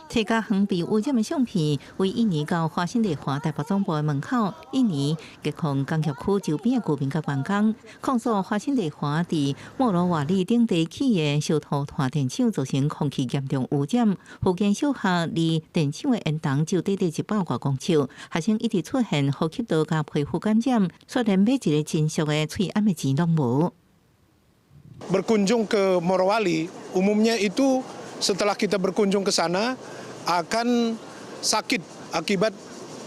提共園被污染的相片，位印尼到華新麗華台北總部的門口，印尼吉控工業區周邊的居民佮員工控訴華新麗華佇莫羅瓦利等地起的燒土炭電廠造成空氣嚴重污染。附近小學離電廠的煙囱就短短100外公尺，學生一直出現呼吸道佮皮膚感染，煞連買一个真俗的喙罨的錢攏無。 Berkunjung ke Morowali, umumnya itu setelah kita berkunjung ke sana akan sakit akibat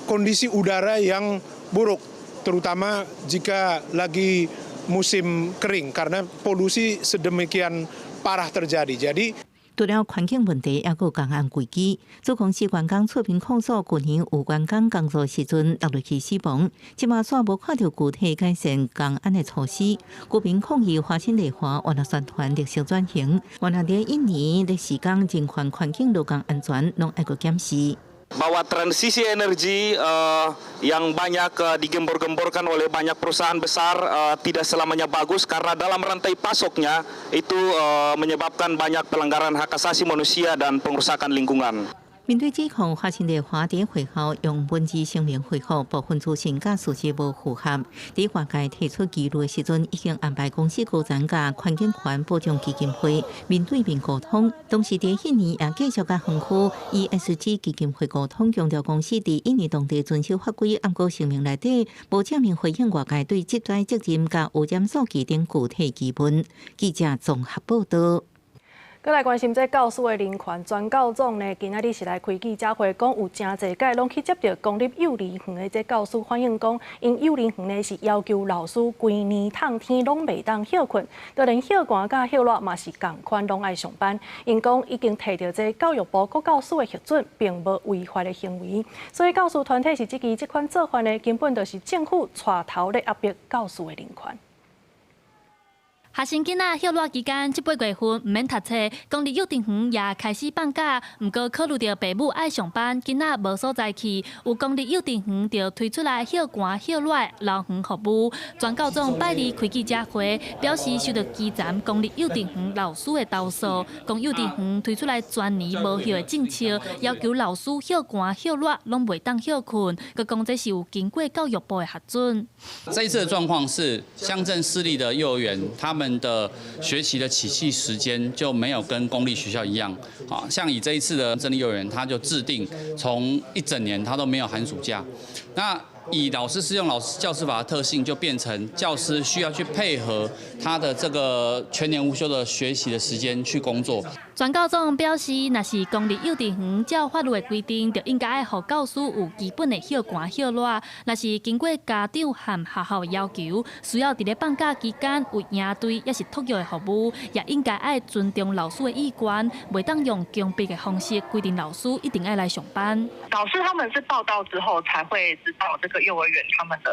kondisi udara yang buruk, terutama jika lagi musim kering karena polusi sedemikian parah terjadi. Jadi 除了環境問題，猶閣有工安危機。總公司員工出面控訴，舊年有員工工作時陣落落去死亡，這馬煞無看著具體改善工安的措施。居民抗議華新麗華原來宣傳綠色轉型，原來佇印尼咧施工人權環境勞工安全攏愛閣檢視。 Bahwa transisi energi yang banyak digembor-gemborkan oleh banyak perusahaan besar tidak selamanya bagus karena dalam rantai pasoknya itu menyebabkan banyak pelanggaran hak asasi manusia dan pengerusakan lingkungan. 面對指控，華新麗華佇會後用文字聲明回覆，部分資訊佮事實無符合。佇外界提出疑慮的時陣，已經安排公司高層佮環境權保障基金會面對面溝通。同時，佇印尼也繼續佮園區 ESG 基金會溝通，強調公司佇印尼當地遵守法規，毋過聲明內底無正面回應外界對職災責任佮污染數據等具體疑問。記者綜合報導。閣來關心這教師的人權，全教總呢，今仔日是來開記者會，講有誠濟屆攏去接著公立幼兒園的這教師反映講，𪜶幼兒園呢是要求老師規年透天攏袂當歇睏，就連歇寒佮歇熱嘛是仝款攏愛上班。𪜶講已經提著這教育部國教署的核准，並無違法的行為，所以教師團體是質疑這款做法呢，根本就是政府帶頭咧壓迫教師的人權。學生囡仔歇熱期間，這八月份毋免讀冊，公立幼稚園也開始放假。毋過考慮著爸母愛上班，囡仔無所在去，有公立幼稚園就推出來歇寒歇熱留園服務。全教總拜二開記者會，表示收到基層公立幼稚園老師的投訴，講幼稚園推出來全年無歇的政策，要求老師歇寒歇熱攏袂當歇睏，閣講這是有經過教育部的核准。這一次的狀況是，鄉鎮私立的幼兒園，他們的學期的起訖時間就沒有跟公立學校一樣，啊，像以這一次的鎮立幼兒園，他就制定從一整年他都沒有寒暑假，那以老師適用老師教師法的特性，就變成教師需要去配合他的這個全年無休的學習的時間去工作。全教總表示，若是公立幼稚園照法律的規定，就應該愛予教師有基本的歇寒歇熱。若是經過家長和學校的要求，需要佇咧放假期間有營隊抑是托育的服務，也應該愛尊重老師的意願，袂當用強迫的方式規定老師一定愛來上班。老師他們是報到之後才會知道這個幼兒園他們的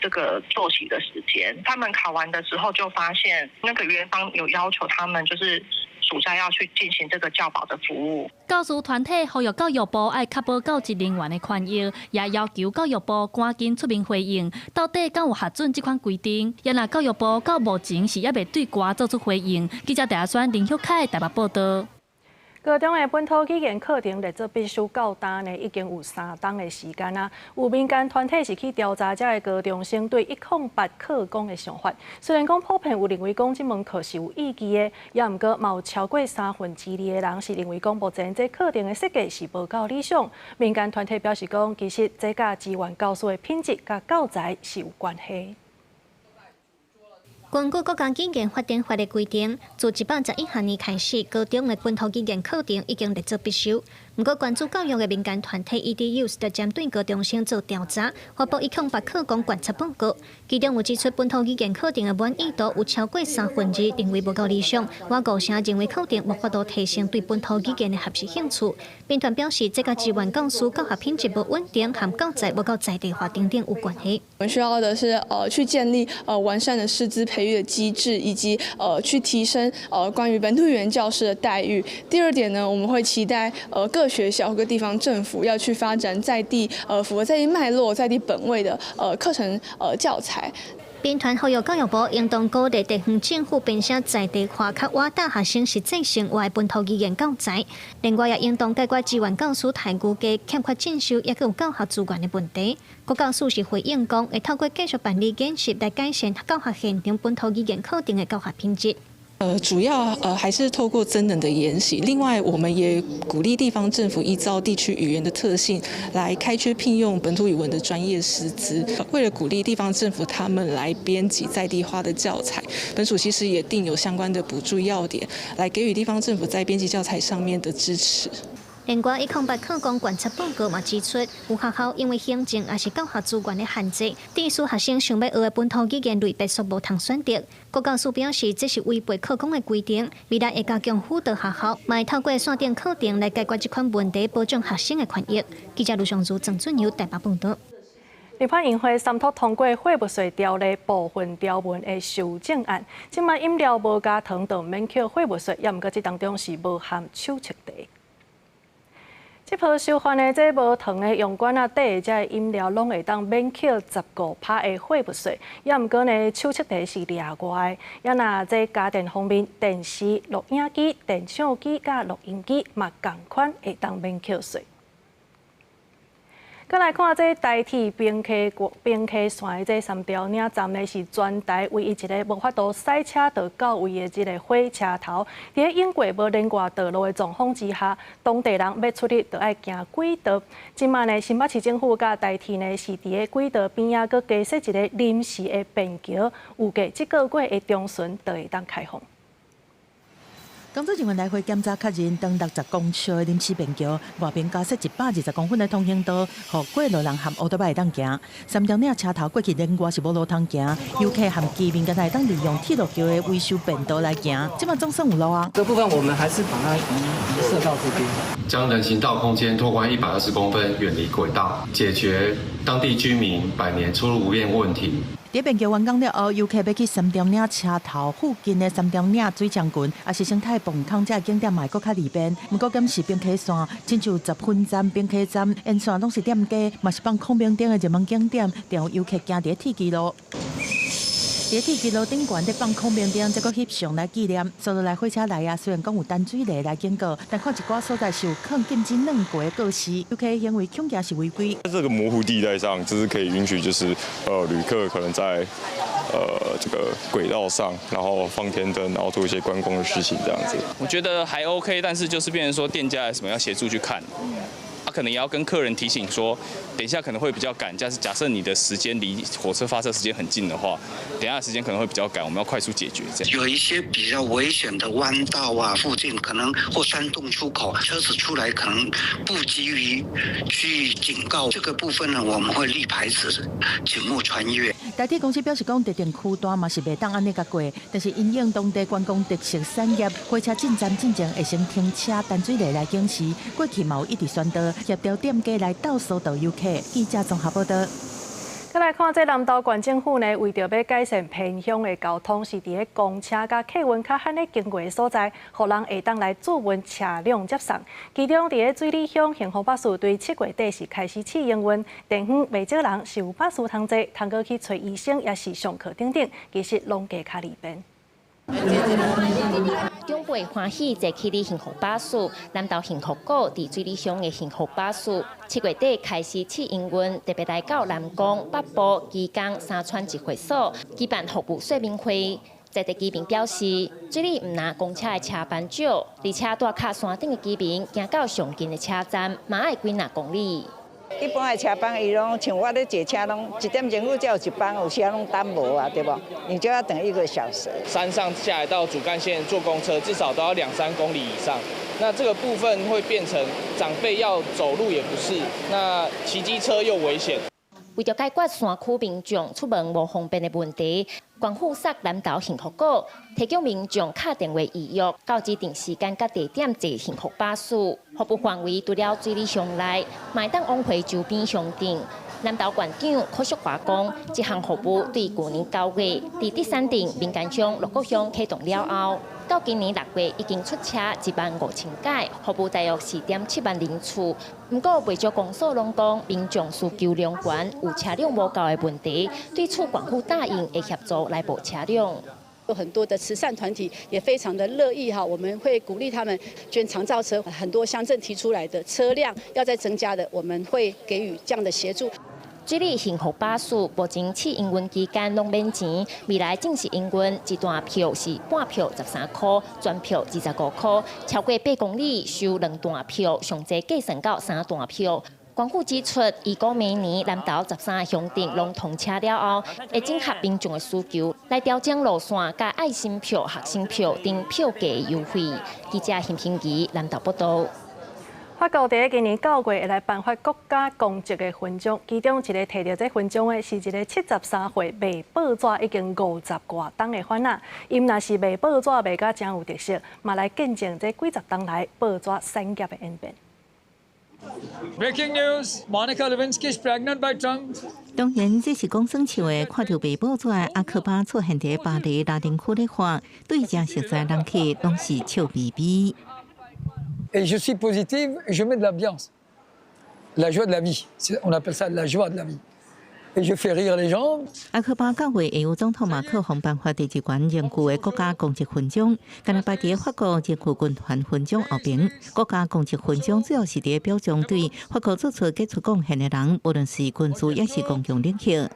這個作息的時間。他們考完的時候就發現，那個園方有要求他們就是暑假要去進行這個教保的服務。教師團體呼籲教育部愛確保教職人員的權益，也要求教育部趕緊出面回應，到底敢有核准這款規定？也若教育部到目前是猶未對外做出回應。記者戴亞宣、林旭凱台北報導。高中的本土語言課程列做必修到今呢，已經有3冬的時間啊。有民間團體是去調查遮的高中生對108課綱的想法。雖然講普遍有認為講這門課是有意義的，也毋過嘛有超過2/3的人是認為講目前這課程的設計是無夠理想。民間團體表示講，其實這佮支援教師的品質佮教材是有關係。根據國家語言發展法的規定，自111學年開始，高中的本土語言課程已經列做必修。毋過，關注教育的民間團體 EDU 就針對高中生做調查，發布108課綱觀察報告，其中有指出本土語言課程的滿意度有超過2/3，認為無夠理想，倚5成認為課程無法度提升對本土語言的學習興趣。民團表示，這佮支援教師教學品質無穩定，和教材無夠在地化等等有關係。我們需要的是，去建立完善的師資培育的機制，以及去提升關於本土語言教師的待遇。第二點呢，我們會期待各學校各地方政府要去發展在地符合在地脈絡、在地本位的課程教材。民團呼籲教育部應當鼓勵地方政府編寫在地化、較倚重學生實際生活的本土語言教材。另外，也應當解決支援教師待遇低、欠缺進修，抑閣有教學資源的問題。國教署是回應講，會透過繼續辦理演習來改善教學現場本土語言課程的教學品質。主要還是透過增能的研習。另外，我們也鼓勵地方政府依照地區語言的特性，來開缺聘用本土語文的專業師資。為了鼓勵地方政府他們來編輯在地化的教材，本署其實也訂有相關的補助要點，來給予地方政府在編輯教材上面的支持。另外，108課綱觀察報告嘛指出，有學校因為行政抑是教學資源的限制，致使學生想欲學的本土語言類別煞無通選擇。國教署表示，這是違背課綱的規定，未來會加強輔導學校，嘛會透過線頂課程來解決這款問題，保障學生的權益。記者盧尚如、鄭俊友台北報導。立法院會三讀通過貨物稅條例部分條文的修正案，這擺飲料無加糖就免扣貨物稅，抑毋過這當中是無含手冊茶。這批收番的這無糖的用罐仔底的這飲料，攏會當免扣15%的貨物稅。抑毋過呢，手冊茶是額外的。抑若這家電方面，電視、錄影機、電唱機佮錄音機嘛仝款會當免扣稅。閣來看這台鐵平溪線的這三貂嶺站呢，是全台唯一一个無法度駛車就到位的這个火車頭。佇咧永過無連外道路的狀況之下，當地人欲出入就愛行軌道。這擺呢，新北市政府佮台鐵呢，是佇咧軌道邊仔閣加設一个臨時的便橋，預計這個月的中旬就會當開放。工作人員來回檢查確認，長60公尺的臨時便橋外邊加設120公分的通行道，予過路人和歐兜拜會當行。三貂嶺車頭過去連外是無路通行，遊客和居民敢若會當利用鐵路橋的維修便道來行。這擺總算有路啊！這部分我們還是把它移設到這邊，將人行道空間拓寬120公分，遠離軌道，解決當地居民百年出入不便問題。佇便橋完工了後，遊客欲去三貂嶺車頭附近的三貂嶺水漳群，抑是生態磅空這景點嘛會閣較利便。毋過，敢是平溪線，親像十分站、平溪站沿線攏是店家，嘛是放孔明燈的熱門景點，常有遊客行佇鐵支路。佇鐵支路頂懸咧放孔明燈，再閣翕相來紀念。紲落來火車來啊，雖然講有單水螺來警告，但看一寡所在是有囥禁止軟過的告示，遊客行為恐驚是違規。在這個模糊地帶上，就是可以允許，就是旅客可能在這個軌道上，然後放天燈，然後做一些觀光的事情，這樣子。我覺得還 OK，但是就是變成說店家什麼要協助去看。他可能也要跟客人提醒說，等一下可能會比較趕。假設你的時間離火車發車時間很近的話，等一下時間可能會比較趕，我們要快速解決。這樣有一些比較危險的彎道啊，附近可能或山洞出口，車子出來可能不急於去警告。這個部分呢，我們會立牌子，請勿穿越。台鐵公司表示講，特定區段嘛是袂當按呢共過，但是因應當地觀光特色產業，火車進站進前會先停車單水螺來警示，過去嘛有一直宣導協調店家來鬥疏導遊客。記者綜合報導。再來看這南投縣政府呢，為著欲改善偏鄉的交通，是佇咧公車佮客運較罕咧經過的所在，予人會當來自運車輛接送。其中佇咧水里鄉幸福巴士對7月底是開始試營運，地方袂少人是有巴士通坐，通過去揣醫生，抑是上課等等，其實攏加較利便。長輩歡喜坐起佇幸福巴士，南投幸福谷佇水里鄉的幸福巴士，7月底開始試營運，特別來到南宮、北埔、基岡三村一會所舉辦服務說明會。在地居民表示，水里毋但公車的車班少，而且蹛跤山頂的居民行到上近的車站，嘛愛幾若公里。一般的車班伊攏像我咧坐車，攏一點鐘才有一班，有時攏等無啊，對無？你就要等一個小時。山上下來到主幹線坐公車，至少都要兩三公里以上。那這個部分會變成長輩要走路也不是，那騎機車又危險。為著解決山區民眾出門無方便的問題，縣府殺南投幸福島，提供民眾敲電話預約，到指定時間佮地點坐幸福巴士。服務範圍除了水里鄉內，嘛會當往回周邊鄉鎮。南投縣長柯淑華講，這項服務對舊年9月，佇竹山鎮、民間鄉、鹿谷鄉啟動了後，到今年6月已經出車1萬5千擺，服務大約4.7萬人次。毋過，袂少公所攏講，民眾需求量懸，有車輛無夠的問題，對此縣府答應會協助來補車輛。有很多的慈善團體也非常的樂意哈，我們會鼓勵他們捐長照車，很多鄉鎮提出來的車輛要再增加的，我們會給予這樣的協助。水里幸福巴士目前試營運期間攏免錢，未來正式營運一段票是半票13箍，全票25箍，超過8公里收兩段票，上濟計算到三段票。縣府指出，預估明年南投13個鄉鎮攏通車了後，會整合民眾的需求，來調整路線、佮愛心票、學生票等票價優惠。記者陳品儀南投報道。法國佇今年9月會來頒發國家功績的勳章，其中一個提著這勳章的是一個73歲賣報紙已經五十外冬的番仔。伊毋但是賣報紙賣甲誠有特色，嘛來見證這幾十冬來報紙產業的演變。 Breaking news: Monica Lewinsky is pregnant by Trump. 當然，這是講耍笑的。看著賣報紙的阿克巴出現佇巴黎拉丁區咧喊，對誠熟似人客攏是笑眯眯。 Et je suis positive, je mets de l'ambiance. La joie de la vie. On appelle ça la joie de la vie. Et je fais rire les gens. 阿克巴九月會由總統馬克宏頒發第二懸榮譽的國家功績勳章，敢若排佇法國榮譽軍團勳章後爿。國家功績勳章主要是佇表彰對法國做出傑出貢獻的人，無論是軍事抑是公共領域。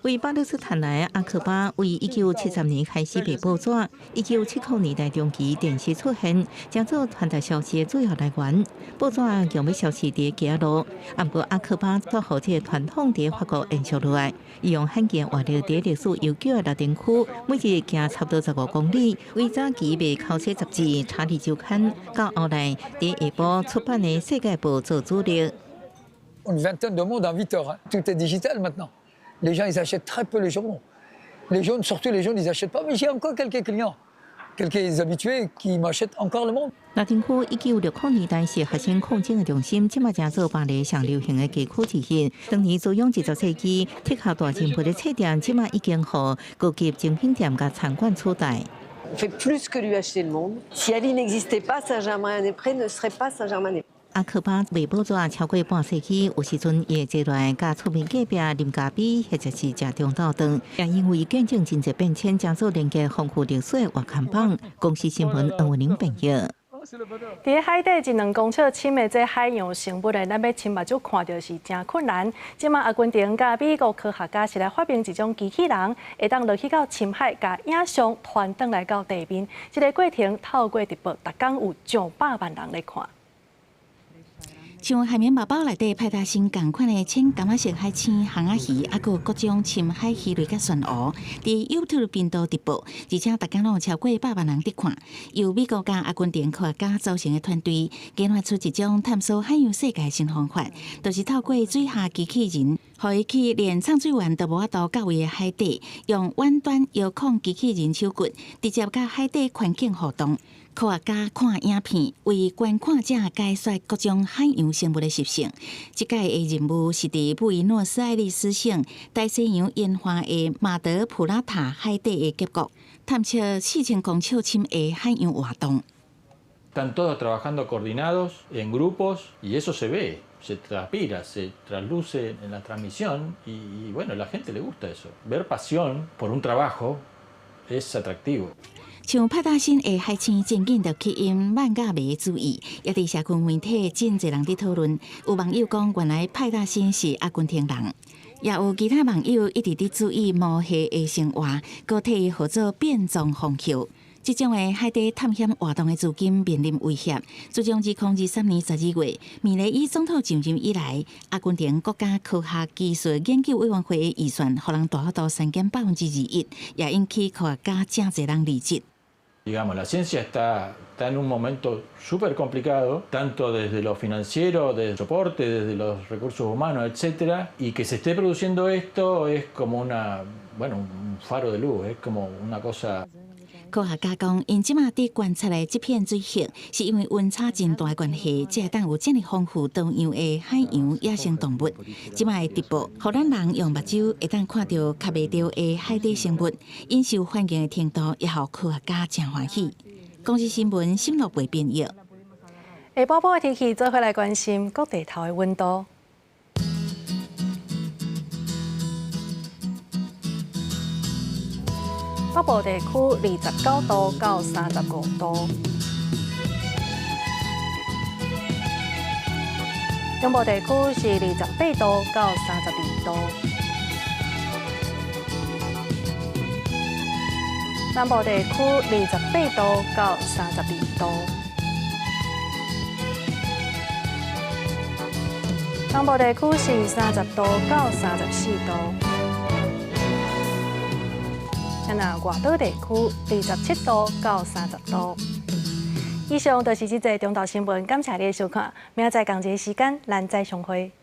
為巴勒斯坦來的阿克巴，為1973年開始賣報紙，1970年代中期電視出現，成做傳達消息的主要來源。報紙強欲消失佇街路，毋過阿克巴煞予這個傳統佇法國延續落來，伊用罕見活力佇歷史悠久的拉丁區，每日行差不多15公里，為早期賣口說雜誌《查理週刊》，到後來佇下晡出版的《世界報》做主力。 Une vingtaine de Monde en 8 heures. Tout est digital maintenant. Les gens, ils achètent très peu les journaux. Les jeunes, surtout les jeunes, ils n'achètent pas. Mais j'ai encore quelques clients, quelques habitués qui m'achètent encore Le Monde. 拉丁區1960年代是學生抗爭的中心，這馬成做巴黎上流行的街區之一。當年租用20世紀適合大人物的冊店，這馬已經予高級精品店佮餐館取代。 On fait plus que lui acheter Le Monde. Si Ali n'existait pas, Saint-Germain-des-Prés ne serait pas Saint-Germain-des-Prés. 阿克巴賣報紙超過半世紀，有時陣伊會坐落來佮厝邊隔壁啉咖啡，或者是食中晝頓。也因為見證真濟變遷，成做連結豐富歷史的活看板。公視新聞黃文玲編譯。佇海底一兩公尺深的這海洋生物呢，咱欲親目睭看著是誠困難。這馬阿根廷佮美國科學家是來發明一種機器人，會當落去到深海，共影像傳轉來到地面。這個過程透過直播，逐工有上百萬人來看。像海綿寶寶內底派大星仝款的淺柑仔色海星、魟仔魚，猶閣有各種深海魚類佮珊瑚，佇 YouTube 頻道直播，而且逐工攏有超過百萬人佇看。由美國佮阿根廷科學家組成的團隊，研發出一種探索海洋世界的新方法，就是透過水下機器人，予伊去連潛水員都無法度到位的海底，用遠端遙控機器人手骨，直接佮海底環境互動。科學家看影片，為觀看者解說各種海洋生物的習性。這擺的任務是佇布宜諾斯艾利斯省大西洋沿岸的馬德普拉塔海底的峽谷，探測4000公尺深的海洋活動。 Están todos trabajando coordinados en grupos y eso se ve, se transpira, se trasluce en la transmisión y bueno, a la gente le gusta eso. Ver pasión por un trabajo es atractivo. 像派大星的海星真緊就吸引漫畫迷注意，也佇社群媒體真濟人佇討論。有網友講，原來派大星是阿根廷人，也有其他網友一直佇注意魔蟹的生活，閣替伊號做變裝皇后。這種的海底探險活動的資金面臨威脅。自從2023年12月，米雷伊總統上任以來，阿根廷國家科學技術研究委員會的預算，予人大幅度削減21%，也引起科學家誠濟人離職。 Digamos, la ciencia está en un momento súper complicado, tanto desde lo financiero, desde el soporte, desde los recursos humanos, etcétera, y que se esté produciendo esto es como una, bueno, un faro de luz, es como una cosa. 科學家講，𪜶這馬佇觀察的這片水域，是因為溫差真大的關係，才會當有遮爾豐富多樣的海洋野生動物。這馬的直播，予咱人用目睭會當看著看袂著的海底生物，𪜶受歡迎的程度，也予科學家誠歡喜。公視新聞沈樂培編譯。下晡晡的天氣，做伙來關心各地頭的溫度。北部地區29度到35度，中部地區是28度到32度，南部地區28度到32度，東部地區是30度到34度。那外島地區27度到30度。以上就是這節中晝新聞，感謝你的收看。明仔載仝一个時間，咱再相會。